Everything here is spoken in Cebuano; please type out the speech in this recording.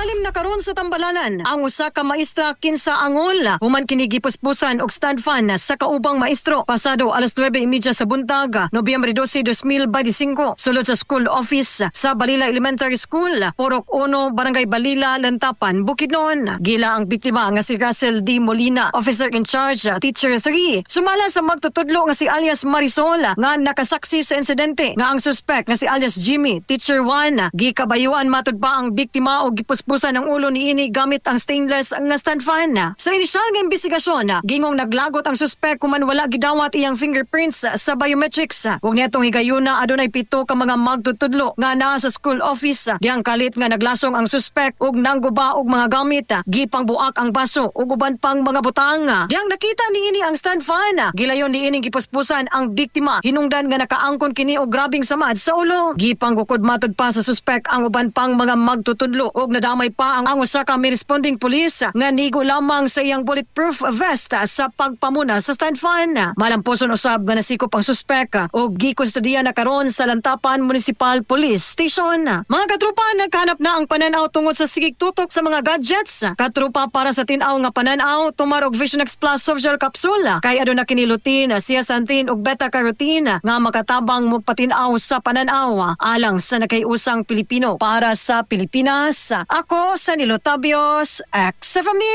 Gilalim na karon sa tambalanan ang usa ka maestra kinsa angol human kini gipuspusan og stand fan sa kaubang maestro pasado alas 9:30 sa buntag, Nobyembre 12, 2025, sulod sa school office sa Balila Elementary School, Purok 1, Barangay Balila, Lantapan, Bukidnon. Gila ang biktima nga si Russell D. Molina, officer in charge, teacher 3. Sumala sa magtutudlo nga si alias Marisol nga nakasaksi sa insidente nga ang suspect nga si alias Jimmy, teacher 1, gikabayuan matud pa ang biktima og gipuspusan ang ulo niini gamit ang stainless nga stand fan. Sa inisyal nga investigasyon, gingong naglagot ang suspect kuman wala gidawat iyang fingerprints sa biometrics. Ug niadtong higayuna, adunay 7 ka mga magtutudlo nga naa sa school office diyang kalit nga naglasong ang suspect ug nangguba og mga gamit, gipangbuak ang baso ug uban pang mga butang. Diyang nakita niini ang stand fan, gilayon niining gipuspusan ang biktima hinungdan nga nakaangkon kini og grabing samad sa ulo. Gipanggukod matud pa sa suspect ang uban pang mga magtutudlo ug nadamay pa ang usa ka responding police nga nigo lamang sa iyang bulletproof vest sa pagpamuna sa stand fan. Malampuson usab nga nasikop ang suspect ug gikustodiya na karon sa Lantapan Municipal Police Station. Mga katrupa, naghanap na ang pananaw tungod sa sigig tutok sa mga gadgets. Katrupa, para sa tin-aw nga pananaw, tumar og Vision X Plus softgel capsule kay aduna kini lutein, zeaxanthin ug beta carotene nga makatabang mo patin-aw sa pananaw alang sa nakaiusang Pilipino para sa Pilipinas. Ako sa Nilo Tabios, XFM.